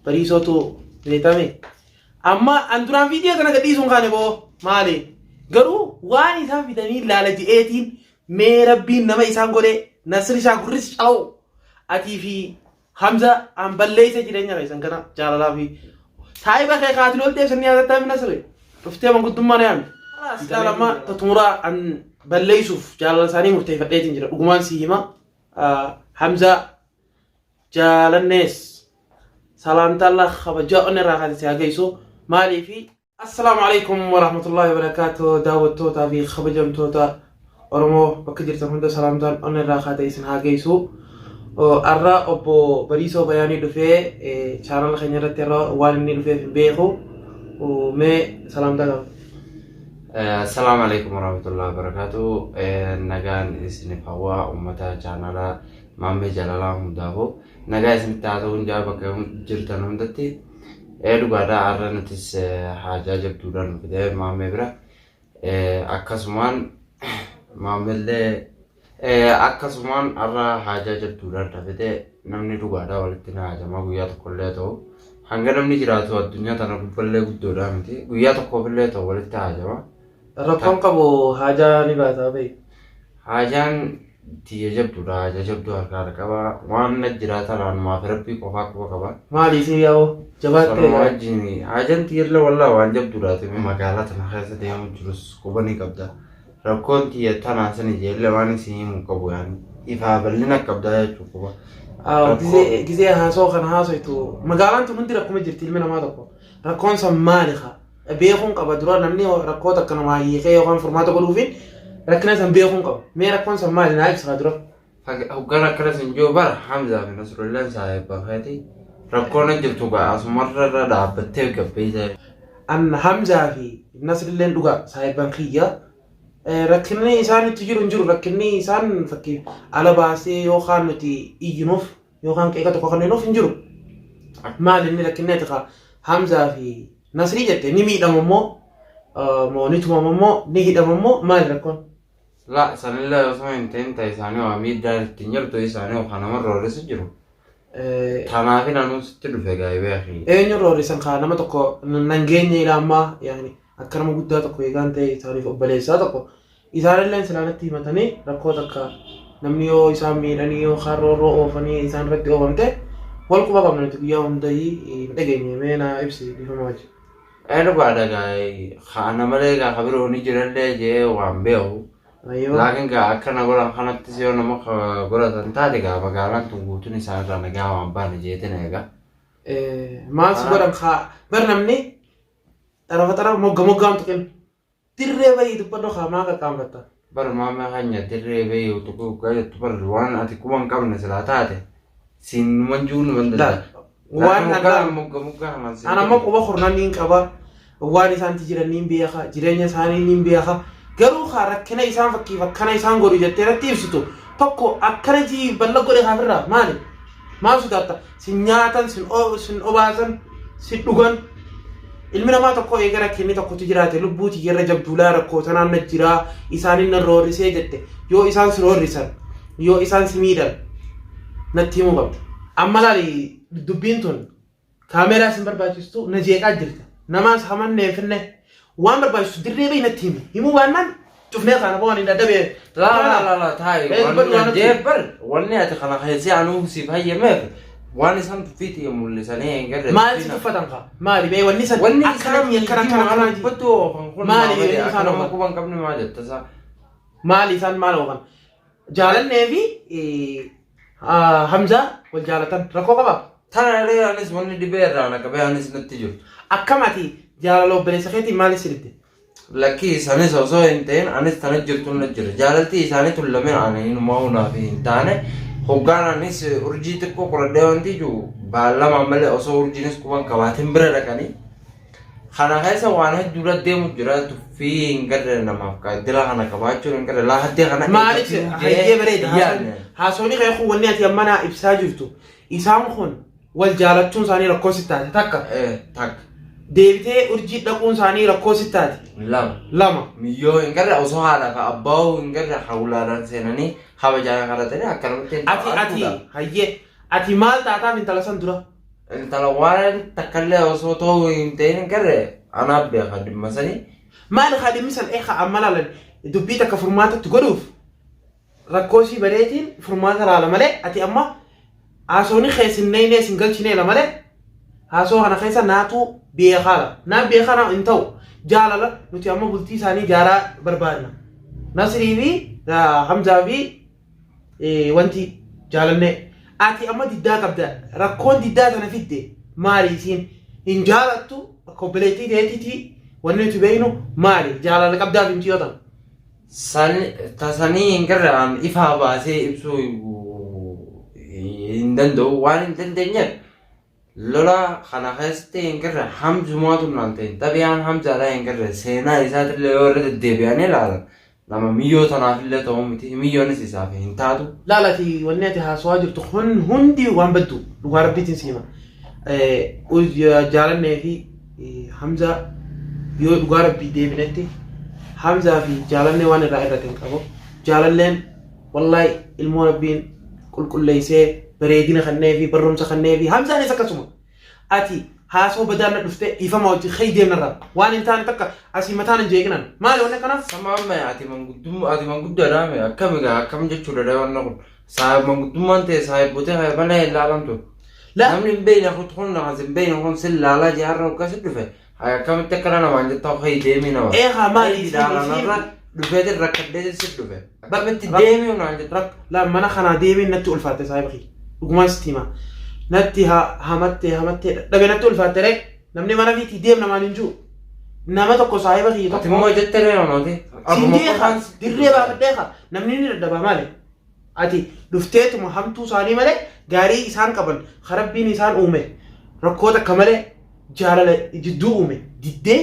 Bariisootu beekame. Amma an duraan viidiyoo kana gadhiisuun kaane boo maali? Garuu waan isaan fidanii laala je'eetiin mee rabbiin nama isaan godhee Nasri isaa gurris calawu atii fi Hamza an balleessa jireenya keessan kana jaalalaa fi saahiba kee kaati lolteef sirni yaadataa fi Nasri dhuftee manguddummaa na yaamte. Ilaala amma xumuraa an balleessuuf jaalala isaanii murteeffadheetiin jira dhugumaan si hima Hamza jaalannees salaamtaa Allah kabajaa onnee irraa kaasee si haa geessu maaliifi Assalaamu alaikum warahmatullahi wabarakaatuh daawwattootaa fi kabajamtoota Oromoo bakka jirtan hunda salaamtaan onnee irraa kaatee isin haa geessu. Har'a obbo Bariisoo Bayaanii dhufee chaanala keenya irratti har'a waan inni dhufeef hin beeku. Mee salaamtaa qaba. Assalaamu alaikum warahmatullahi wabarakatuh. Nagaan isiniif hawwaa uummata chaanala Maammee Jaalalaa hundaafuu nagaa isinitti haa ta'uun jaa bakka jirtan hundatti. Ee dhugaadha har'a nutis haajaa jabduudhaan nu fide maammee bira. Akkasumaan maammellee akkasumaan har'a haajaa jabduudhaan na fide namni dhugaadha walitti na haajamaa guyyaa tokkollee ta'u. Hanga namni jiraatu addunyaa tana gubballee guddoodhaa miti guyyaa tokkoofillee ta'u walitti haajama. Rakkoon qabu haajaa ni baataa bahi. Haajaan tiyya jabduudha. Haajaa jabduu harkaa qaba. Waan na jiraa tanaan maaf rabbii qofaa quba qaba. Maali isin yaa'oo jabaattee Sanuma wajjin haajaan tiyyallee wallaa waan jabduudha. Magaalaa tana keessa deemu jirus quba ni qabda. Rakkoon tiyya tanaa sani jeellee waan isin himu qabu yaani. Ifaa bal'ina qabdaa jechuu quba. Gizee gizee haasoo kana haasoytu magaalaan tun hundi rakkuma jirti ilmi namaa tokko rakkoon san maali kaa beekuun qaba dura namni rakkoo takka namaa hiikee yookaan furmaata godhuufiin rakkina san beekuun qaba. Mee rakkoon san maali naa ibsa dura. Hoggaan akkana sin jiru bara Hamzaa fi Nasrullaan saahibba keeti. Rakkoon jirtu gaa asumarra irra dhaabbattee gabbeessa. An Hamzaa fi Nasrilleen dhugaa saahibban kiyya. Rakkinni isaan itti jiru hin jiru rakkinni isaan fakkii ala baasee yookaan nuti iyyinuuf yookaan qeeqa tokko kenninuuf hin jiru. Maali inni rakkinni ati kaa Hamzaa fi Nasrii jette ni miidhama immoo moo ni tumama immoo ni hidhama immoo maali rakkoon? La sanillee osoo hin ta'in ta'e isaanii waa miidhaan ittiin jirtu isaanii waa nama roorrisu jiru. Tanaaf anuu sitti dhufe gaa'ee beeki. Eenyu roorrisan kaa nama tokko nan geenye ila ammaa yaani akka nama guddaa tokko eegaan ta'e isaaniif obboleessaa tokko Isaanilleen silaa natti himatanii rakkoo takka namni yoo isaan miidhanii yookaan roorroo oofanii isaan irratti oofamte wal quba qabna nuti guyyaa hunda hin dhageenye mee naa ibsi dhiifama wajji. Ee dhugaadha gaa ana malee gaa ka biroo ni jirallee jee waan beeku. Ayyoo. Laakiin gaa akka na godhan kanattis yoo nama ka godhatan taate gaa magaalaan tun guutuun isaan irraa nagaa waan baane jeetin eega. Maal si godhan kaa bar namni xarafa xarafa mogga moggaan tuqin. Dirree bahii dubbadhu kaa maa qaqqaanfatta. Bar maama keenya dirree bahii utuu hoggaa jettu bar waan ati quba hin qabne silaa taate siin numan juu numan danda'a. Waan Laakiin hoggaa hoggaa mogga moggaa kanaan siin An amma quba kurnan niin qaba. Waan isaanti jiran niin beeka. Jireenya isaanii niin beeka. Garuu kaa rakkina isaan fakkiif akkana isaan godhu jettee natti ibsitu tokko akkana jii balla godhe kaafirraa maali? Maal sodaatta? Sin nyaatan, sin sin obaasan, sin dhugan. Ilmi namaa tokko eega rakkinni tokkotu jiraate lubbuu tiyyarra jabduulaa rakkoo tanaan na jiraa isaanin na roorrisee jette yoo isaan si roorrisan yoo isaan si miidhan natti himuu qabda. Amma laali dubbiin tun Kaameeraa sin barbaachistu na jeeqaa jirta. Namaas hamannee hin finne. Waan barbaachisu dirree bahi natti himi. Himuu baannaan cufnee kaana boo ani dadhabee. Laa laa laa laa taa'i. Ee, dubbadhu waan Wanni jee bar wanni ati kana keessi anuu siif hayyameef waan isaan tuffii ta'e mul'isanii hin garre. Maal si tuffatan kaa? Maali bee wanni san Wanni akkana isaan akkana akkana akkana dubbatu oofan kun Maali maali wanni isaan akka nama oofan? quba hin qabne maa jetta isaa. Maali isaan maal oofan? Jaalannee fi Hamzaa wal jaalatan rakkoo qabaa? Tana irra anis wanni dhibee irraa na qabee anis natti jirtu. Akkam ati jaalala obboleessa keetiin maaliif si dhibde? Lakkii isanis osoo hin ta'in anis tana jirtu na jira. Jaalalti isaanii tun lameen ani inumaa hunaaf hin taane hoggaan anis urjii xiqqoo qoradhee wanti jiru baallama malee osoo urjiinis quban qabaatin bira dhaqanii Kana keessa waan hedduudha deemu jira tuffii hin garre namaaf dila kana qabaachuun hin garre laa haddee kana Maaliif hayyee bareeda haasawni kee kun wanni ati amma naa ibsaa jirtu isaan kun wal jaalachuun isaanii rakkoo sitti taate takka Takka. Deebitee urjii dhaquun isaanii rakkoo sitti taate. Lama. Lama. Miyyoo hin garre osoo haadha fi abbaa hin garre hawlaadhaan seenanii kabajaan kadhatanii akkanumatti Ati ati hayyee ati maal taataaf intala san dura? Intala waan takkallee osoo ta'uu hin ta'in hin garre anaaf beeka dhimma sanii. Maali haa dhimmi san eekaa amma laalan dubbii takka furmaatatti godhuuf rakkoo sii bareetiin furmaata laala malee ati amma haasawni kee sin neynee sin galchineela malee haasoo kana keessa naatu beekaala naa beekaa naa hin ta'u jaalala nuti amma bultii isaanii jaaraa barbaadna Nasrii fi Hamzaa fi wanti jaalannee ati amma diddaa qabda rakkoon diddaa tana fidde maali isiin hin jaalattu akka obboleettii teetiiti wanni nuti beeknu maali jaalala qabdaaf hin ciyotan. San tasanii hin garre an ifaa baasee ibsuu hin danda'u waan hin dandeenyeef lola kana keessatti hin garre hamzumaatu naan ta'in xabiyaan hamzaadhaa hin garre seenaa isaatillee yoo irra deddeebi'anii ilaalan nama miyyoo tanaafillee ta'uu miti miyyoonis isaaf hin taatu. Laalati wanni ati haasawaa jirtu kun hundi waan baddu dhugaa rabbiitiin siima. Jaalannee fi Hamzaa yoo dhugaa rabbii deebinetti Hamzaa fi jaalannee waan irraa irratti hin qabu. Jaalalleen wallaahi ilmoo rabbiin qulqulleessee bareedina kannee fi barumsa kannee fi Hamzaanis akkasuma. Ati haasoo badaan na dhuftee dhiifama wajjin ka'ii deemnarraa waan hin taane takka asii mataan hin jeeqinan maali wanni akkanaa? Sama amma ati manguddummaa ati manguddaadhaa mee akkami gaa akkam jechuudha dha wanna kun saayib manguddummaan ta'e saayibotee kee malee hin laalamtu. La Namni hin beekne kun kun as hin beekne kun sin laalaa jaarra hoggaa si dhufe akkamitti akkana namaan jettaa ka'ii deemii nama. Eegaa maali Ka'ii isiin ilaalanarra isiin dhufeetiin rakkadhee si dhufe. Akkamitti rak deemii naan jetta. rak la mana kanaa deemiin natti ulfaatte saahiba kiyya dhugumaan sitti hima natti hamattee hamattee dadhabe natti ulfaatte ree namni mana fiitii deem namaan hin jiru nama tokko saahiba kiyya Ati tokko immoo jettee ree namooti. siin Abbuma jeeqa qofaan sitti dirree dhufe. baafadhee ka namni ni dadhabaa maali Ati dhufteetuma hamtuu isaanii malee gaarii isaan qaban ka Rabbiin isaan uume rakkoo takka malee jaalala jidduu uume diddee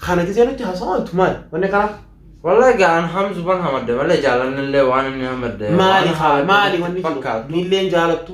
kana gisee nutti haasawaa ooltu maali wanni akkanaa? Wallahi gaa an hamzuman hamadde malee jaalannillee waan inni hamadde Maali waan haa hamadde maali natti wanni jiru fakkaatu. niilleen jaalattu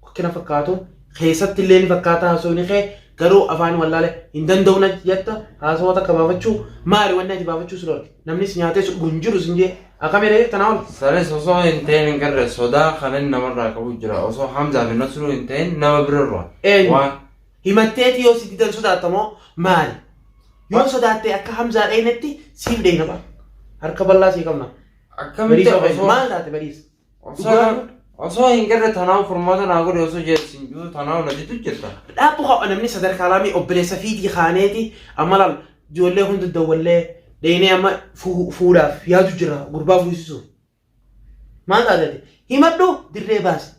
akkina fakkaatu keessatti illee ni fakkaata haasawni kee garuu afaan wallaale hin danda'u na jetta haasawa takka baafachuu maali wanni ati baafachuu si dhorke namni si nyaatee si dhugu hin jiru sin jee akkamii ree tanaa ol. Sanis osoo hin ta'in hin garre sodaa kan inni namarraa qabu jira osoo Hamzaa fi Nasruu hin ta'in nama birarraa. Eenyu Waan himatteeti yoo si didan sodaattamoo maali yoo sodaatte akka Hamzaa dheynetti siif dheyna bara harka bal'aa sii qabna akkamitti bariisa osoo maal taate bariisa Osoo dhugaa osoo hin garre tanaan furmaata naa godhe osoo jeessin jiru tanaan na didu jirta. Dhaabbu haa namni sadarkaa laamii obboleessa fiitii kaaneeti amma laal ijoollee hunda dawwallee dheenee amma fuudhaaf yaadu jira gurbaa fuusisuuf. Maal taatee himadhu dirree baasi.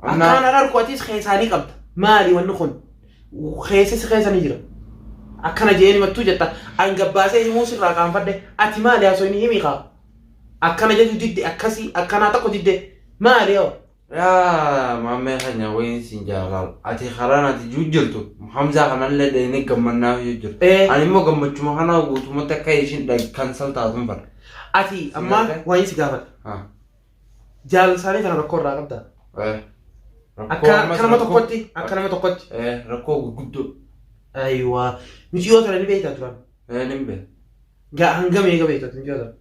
Akkaan an arku atis keessaanii qabda. Maali wanni kun keessa si keessa ni jira. Akkana jeen himattuu jetta an gabbaasee himuu sirraa qaanfadhe ati maali haasoo inni himii kaa. Akkana jechuu didde akkasii akkanaa tokko didde maali hoo? Yaa maammee keenya wayiin siin jaalal ati karaan ati juu jirtu Hamzaa kanallee dheenee gammannaaf juu jirtu. Ani immoo gammachuma kanaa guutumatti akka ishiin kansal taatuun fadha. Ati amma wayiin si gaafadha. Jaalala isaanii tana rakkoo irraa qabda. Rakkoo Akka ammas akka nama rakkoo tokkotti akka nama tokkotti. Rakkoo gurguddoo. Ayiwaa miciyoo tana ni beektaa turan. Nin beeka. Gaa hangam eega beekta miciyoo tana.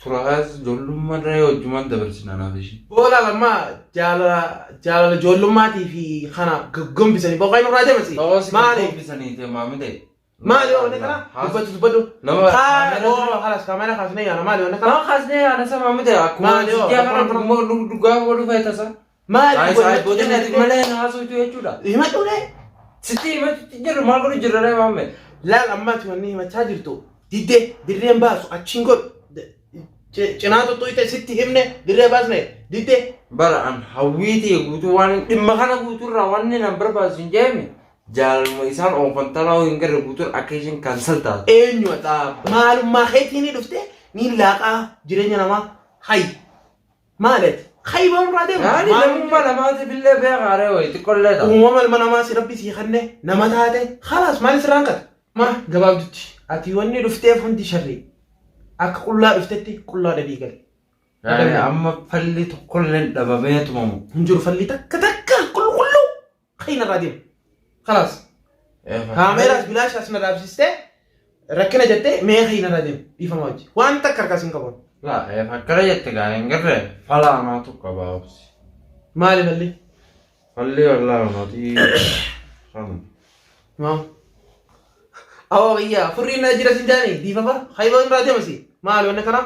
Turaas ijoollummaa irra hojjumaan dabarsina anaaf ishee. Booda lammaa jaalala jaalala ijoollummaatii fi kana gaggombisanii boqaa inni irraa deemasi. Ta'oo si Maali? gaggombisanii ta'e maami ta'e. Maali wanni kana? Dubbadhu dubbadhu. Nama Kaa kaamera oo halas kaamera kaasnee yaana maali wanni kana? Nama kaasnee yaana sama maami ta'e akkuma Maali oo sijjaa kana rakkoon kana? dhugaa godhu fe'e tasa. Maali Saayii godhi saayibootiin ati malee na haasoftu jechuudha. Himadhu ree. Sitti himachuutti jirru maal godhu jirra ree maamme. Laal ammaati wanni himachaa jirtu diddee dirreen baasu achiin godhu cinaa tuttuqxe sitti himne dirree baasne diddee. Bara an hawwii ta'e guutuu waan dhimma kana guutuurraa wanni nan barbaachisu hin jeeme jaalaluma isaan oofan tanaa hin garre guutuun akka isheen kansal taatu. Eenyu ati? Maalummaa keetiin dhufte ni laaqaa jireenya namaa hayi. Maali ati? Hayi waan irraa deemu. Yaani Maal namummaa namaatiif illee beekaa ree wayi xiqqollee ta'a. Uumama ilma namaa si rabbi sii kenne nama taate khalaas maal sirraan kata? Ma gabaabdutti ati wanni dhufteef hundi sharrii. Akka qullaa dhuftetti qullaa dhabii gali. Yaani amma falli tokkolleen dhabamee tumamu. Hin jiru falli takka takka qulqulluu khayna irraa deemu. Khalaas. Kaameeraas bilaashaas na dhaabsistee rakkina jettee mee khayna irraa deemu dhiifama wajji. Waan takka harkaas hin qabu. Laa akkana jette gaa hin garree fala anaatu qaba obsi. Maali falli? Falli wallaahi onooti. Maam. Awwa biyya furriin na jira sin jaani diifafa hayboo irraa deemasi maali wanni kana?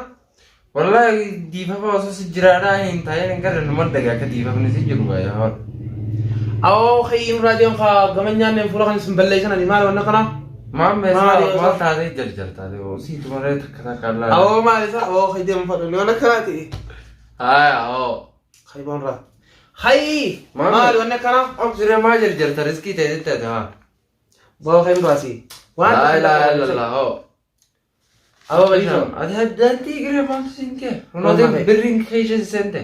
Wallahi diifafa osoo si jiraadhaa hin taa'in hin garre numa dhagaa akka diifafni si jiru gaa yaa. Awwa hayyi irraa deem kaa gama nyaanneen fuula kan sin balleessan ani maali wanni kana? Maal Maali meeshaa osoo- maal taatee jarjartaate siitu malee takka takka allaa. Awwa maali isaa awwa hayyi deem fadhu wanni akkanaati. Haya hoo. Hayboon irraa. Hayyi Maali? maali wanni akkana? Obsiree maal jarjarta riskii ta'e jettee ati haa. Boo hayyi baasi. Laa ilaaha illallah hoo. Awwa bariisoo. Ati addaatti giree maaltu siin kee? Maal Hunooti birriin keessa seente.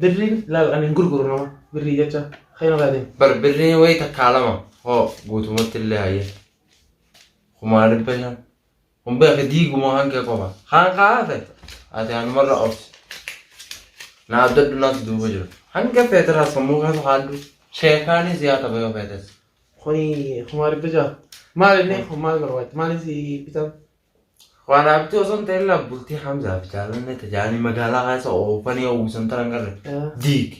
Birriin laal ani hin gurguru nama birrii jecha hayyi irraa deem. Bar birriin wayii takkaa lama hoo guutumatti illee hayyee. 5,500. Kun beeke diiguma kan kee qofa. Kaan kaa hafe ati anumarra obsi. Na abdadhu naatu duuba jiru. Hanga feetirraa sammuu keessa haallu sheekaanis yaa tapha yoo feetes. Kuni 600,000. Maal inni kun maal barbaachisa? Maal si bitan? Waan abdii osoo hin ta'in laa bultii Hamzaa fi jaalanne tajaajilii magaalaa keessa oofanii oowwisan taran garre. Diig.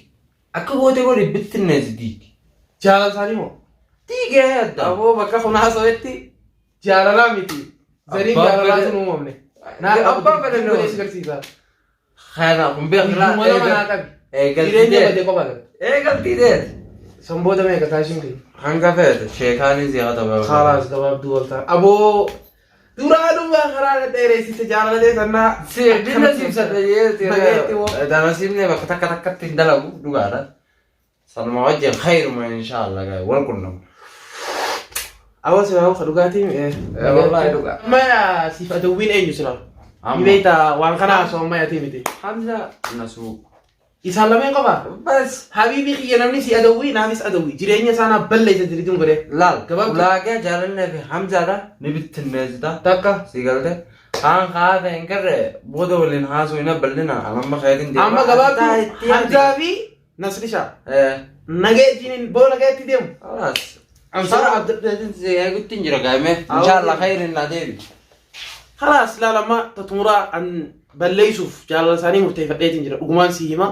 Akka gootee godhi bittinnees diig. Jaalala isaanii moo? Diigee adda. Aboo bakka kun haasawetti jaalalaa miti. Zariin Abbaan jaalalaa fedhe- sun uumamne. Naa qabu Abbaan fedhe godhee nama. si garsiisa. Kana kun beeklaa. Guyyuma lama naa qabi. Jireenya badee qofa gala. Eegaltii deet. Sanboota meeqa kaashiin kiyya? Hanga feete sheekaanis yaa tapha. Khalaas gabaabduu wal ta'a. Aboo duraa duuba karaa dheereessite jaalala ta'e sannaa. Dinna siibsadha Nagayetti moo? jeetii. Danasiifne bakka takka takkatti hin dalagu dhugaadha. Sanuma wajjin khayruma inshaallah gaa wal qunnamu. Awwa silaa ka dhugaatiin. Wallahi dhugaa. Amma siif adawwiin eenyu silaa? Amma. Ni beektaa waan kana haasawaa ammayyatii miti. Hamza Nasuu. Isaan lameen qofa. Bas. Habiibii kiyya namni si adawwii naafis adawwii jireenya isaanaa balleessa diriitiin godhee. Laal. Gabaabduu. Ulaagaa jaalannee fi Hamzaadha ni bittinneessita. Takka. Si galte. Kaan kaata hin garre booda waliin haasoo hin bal'ina amma keetiin deema. Amma gabaabduu Hamzaa fi Nasrishaa. Nagee boo nagayetti deemu. Khalaas. Ansara abdaddeetiin si eegutti hin jira gaa'ime. Inshaallah khayrin naa deebi. Khalaas laal amma tatumuraa an balleessuuf jaalala isaanii murteeffadheetiin jira. Dhugumaan si hima.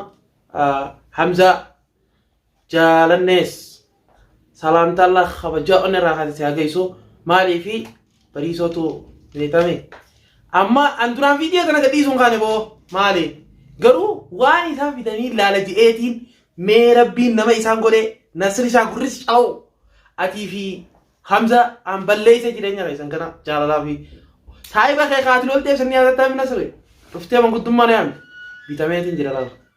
Hamzaa jaalannees salaamtaa Allah kabajaa onni irraa kaasee si haa geessu. Maalii fi bariisootu beekame. Amma an duraan viidiyoo kana gadhiisuun kaane boo maali? Garuu waan isaan fidanii laala je'eetiin mee rabbiin nama isaan godhee Nasir isaa gurris caa'u atii fi Hamza an balleessa jireenya keessan kana jaalalaa fi saahiba kee kaatiin ol deebisanii yaadataa mi Nasri dhuftee manguddummaa na yaamte bitameetiin jira laala.